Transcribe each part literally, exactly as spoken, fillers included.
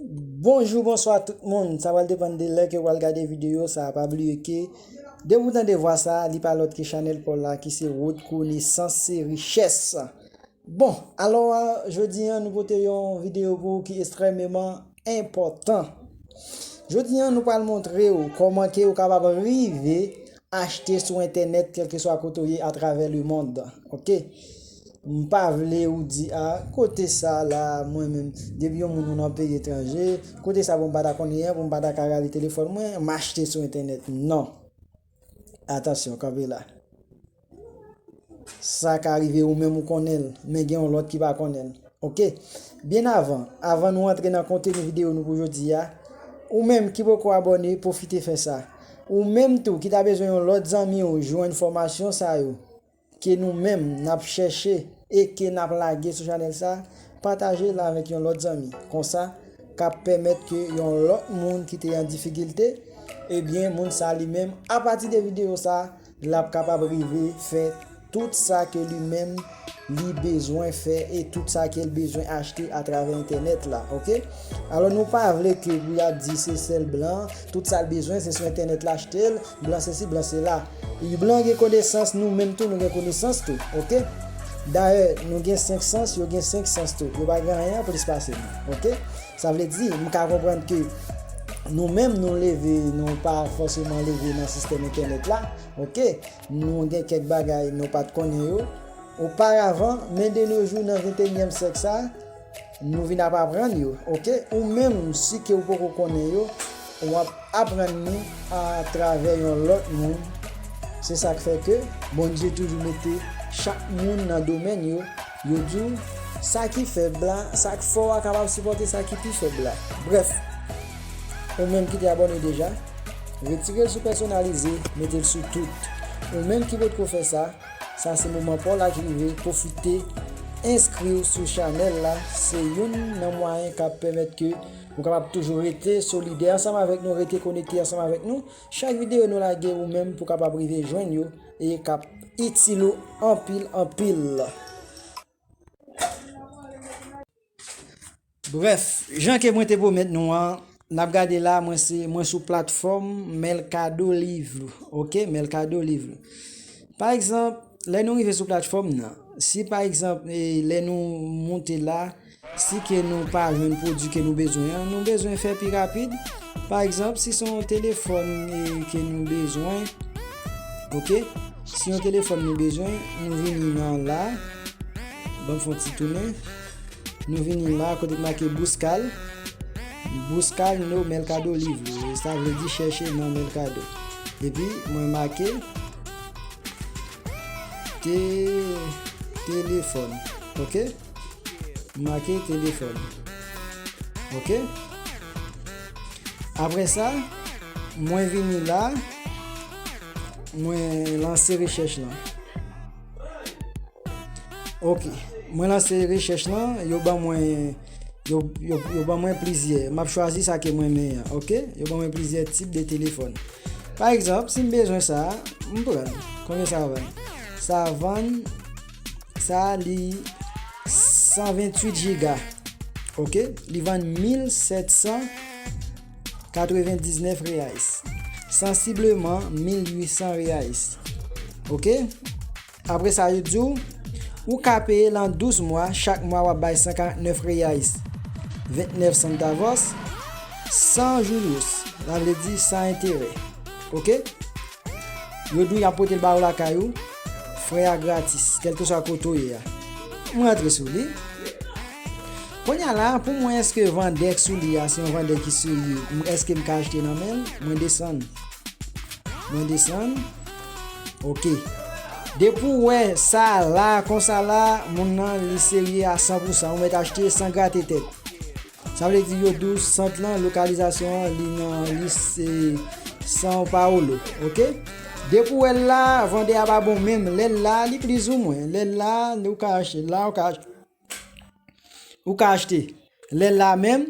Bonjou, bonswa tout moun. Sa pral depann de lè ke w pral gade videyo sa. Pa bliye ke depi w tande vwa sa, li pa lòt ke chanèl pa w la ki se Wout Konesans se Richès. Bon, alò, a, jodi a, nou pote yon videyo pou ou ki ekstrèmeman enpòtan. Jodi a, nou pral montre w kòman ke ou kapab rive achte sou entènèt, kèlkeswa kote w ye atravè lemonn. Oke? M pa vle ou di, a, kote sa la, mwen menm, depi yon moun nan peyi etranje, kote sa pou m pa ta konn anyen, pou m pa ta ka rale telefòn mwen, m achte sou entènèt. Non. Atansyon, kanpe la. Sa ka rive ou menm ou konnen l, men gen yon lòt ki pa konnen l. Oke? Byen avan, avan nou antre nan konteni videyo nou pou jodi a, ou menm ki poko abòne, pwofite fè sa. Ou menm tou ki ta bezwen yon lòt zanmi w jwenn fòmasyon sa yo ke nou menm n ap chèche e ke n ap lage sou chanèl sa, pataje l avèk yon lòt zanmi. Konsa, k ap pèmèt ke yon lòt moun ki te an difikilte, ebyen, moun sa li menm, apati de videyo sa, l ap kapab rive fè tout sa ke li menm li bezwen fè e tout sa ke l bezwen achte atravè entènèt la, oke? Alò, nou pa vle ke pou y ap di se sèl blan, tout sa l bezwen, se sou entènèt l achte l, blan sesi, blan sela. Blan gen konesans, nou menm tou, nou gen konesans tou, oke? Dayè, nou gen senk sans, yo gen senk sans tou. Yo pa gen anyen an plis pase nou, oke? Sa vle di, m ka konprann ke nou menm, nou leve, nou pa fòseman leve nan sistèm entènèt la, oke? Nou gen kèk bagay nou pa t konnen yo oparavan, men de no jou nan venteyinyèm syèk sa, nou vin ap aprann yo, oke? Ou menm, si ke ou poko konnen yo, w ap aprann li atravè yon lòt moun. Se sa k fè ke Bondye toujou mete chak moun nan domèn yo. Yo di w, sa ki fèb la, sa k fò a kapab sipòte sa ki pi fèb la. Brèf, ou menm ki te abòne deja, retire l sou pèsonalize, mete l sou tout. Ou menm ki potko fè sa, sa se moman pa w la ki rive, pwofite enskri w sou chanèl la. Se youn nan mwayen k ap pèmèt ke ou kapab toujou rete solidè ansanm avèk nou, rete konekte ansanm avèk nou. Chak videyo nou lage, ou menm pou kapab rive jwenn yo e k ap itil ou anpil, anpil. Brèf, jan ke mwen te pwomèt nou an, n ap gade la, mwen se, mwen sou platfòm Mercado Livre, oke? Mercado Livre. Pa egzanp, lè nou rive sou platfòm nan, si pa egzanp, e, lè nou moute la, si ke nou pa jwenn pwodui ke nou bezwen an, nou bezwen fè pi rapid. Pa egzanp, si se yon telefòn, e, ke nou bezwen, oke? Si yon telefòn nou bezwen, nou vini nan la, ban m fè yon ti tounen. Nou vini la, kote k make Buscar. Buscar no Mercado Livre. Sa vle di chèche nan Mercado. Epi, mwen make te, telefòn. Oke? Make telefòn. Oke? Apre sa, mwen vini la, mwen lanse rechèch lan. Oke. Mwen lanse rechèch lan, yo ban mwen, yo, yo, yo ban mwen plizyè. M ap chwazi sa ke mwen renmen an, oke? Yo ban mwen plizyè tip de telefòn. Pa egzanp, si m bezwen sa, m pran l. Konbyen sa vann? Sa vann, sa li san venntuit giga. Oke? Li vann mil sèt san katrevendiznèf reais. Sansibleman mil uit san reais. Oke? Apre sa, yo di w, ou ka peye l an douz mwa, chak mwa w ap bay san karantnèf reais, vennèf santavos, san juros, sa vle di san enterè. Oke? Yo di w y ap pote l ba ou lakay ou, frè a gratis, kèlkeswa kote w ye a. M rantre sou li. Kounye a la, pou mwen, èske vandè k sou li a, se yon vandè ki serye? M, èske m ka achte nan men l? Mwen desann. Mwen desann. Oke. Depi w wè sa la, konsa la, moun nan, li serye a san pou san. Ou mèt achte san grate tèt. Sa vle di yo di w sant lan, lokalizasyon an, li nan, li se São Paulo. Oke? Depi w wè l la, vandè a pa bon menm. Lè l la, li plizoumwen. Lè l la, ou ka achte. La, ou ka achte. Ou ka achte. Lè l la menm,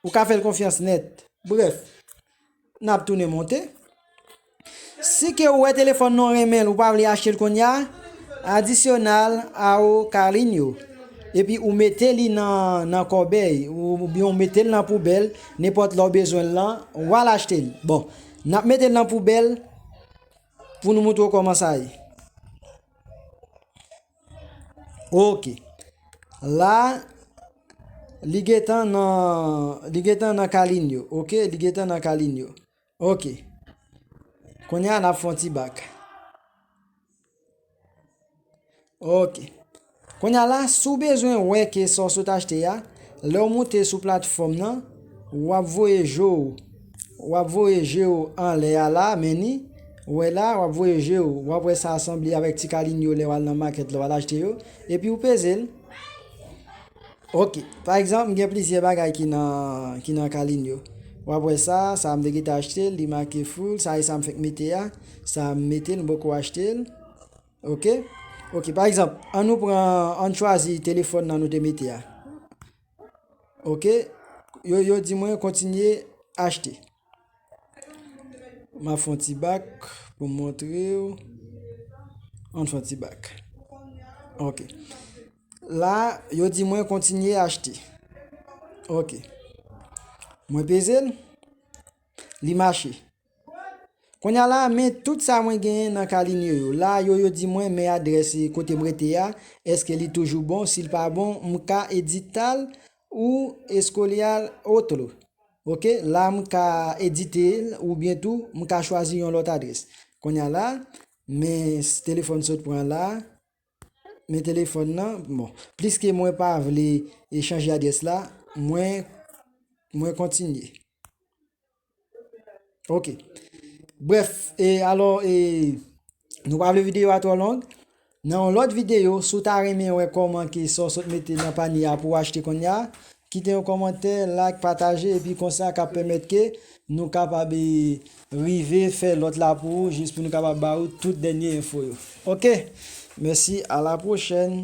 ou ka fè l konfyans nèt. Brèf, n ap tounen monte. Si ke ou wè telefòn nan w renmen l, ou pa vle achte l kounye a, adicionar ao carrinho. epi ou mete li nan, nan kòbèy, ou, oubyen ou mete l nan poubèl, nenpòt lè w bezwen l lan, w al achte l. Bon, n ap mete l nan poubèl pou nou montre w kòman sa ye. Ok. La, li gentan nan, li gentan nan Kalinyo. Ok, li gentan nan Kalinyo. Ok. Kounye a, n ap fè yon ti bak. Ok. Kounye a la, si w bezwen wè ke sa w sot achte a, lè w moute sou platfòm nan, w ap voye je w, w ap voye je w anlè a la, men ni, w wè la, w ap voye je w, w ap wè sa sanble avèk ti Kalinyo lè w al nan makèt, lè w al achte yo, epi w peze l. Ok, pa egzanp, m gen plizyè bagay ki nan, ki nan Kalinyo. W ap wè sa, sa m te gentan achte l, li make full, sa e sa m fèk mete a, sa m mete l, m poko achte l. Ok? Ok, pa egzanp, an nou pran, an chwazi telefòn nan nou te mete a. Ok? Yo, yo di mwen kontinye achte. M ap fè yon ti bak pou m montre w. An fè yon ti bak. Ok. La, yo di mwen kontinye achte. Ok. Mwen peze l. Li mache. Kounye a la, men tout sa mwen genyen nan Kalinyo yo. La, yo, yo di mwen, men adrès kote m rete a, èske li toujou bon? Si l pa bon, m ka edite l ou escoliar otro. Ok, la, m ka edite l oubyen tou, m ka chwazi yon lòt adrès. Kounye a la, men s-, telefòn sot pran la, men telefòn nan, bon, pliske mwen pa vle e chanje adrès la, mwen, mwen kontinye. Ok. Brèf, e alò, e, nou pa vle videyo a twò long. Nan yon lòt videyo, si w ta renmen wè kòman ke sa w sot mete nan panye a pou w achte kounye a, kite yon kòmantè, like, pataje, epi konsa k ap pèmèt ke nou kapab, e, rive fè lòt la pou ou, jis pou nou kapab ba ou tout dènye enfo yo. Ok? Mèsi, a la pwochèn.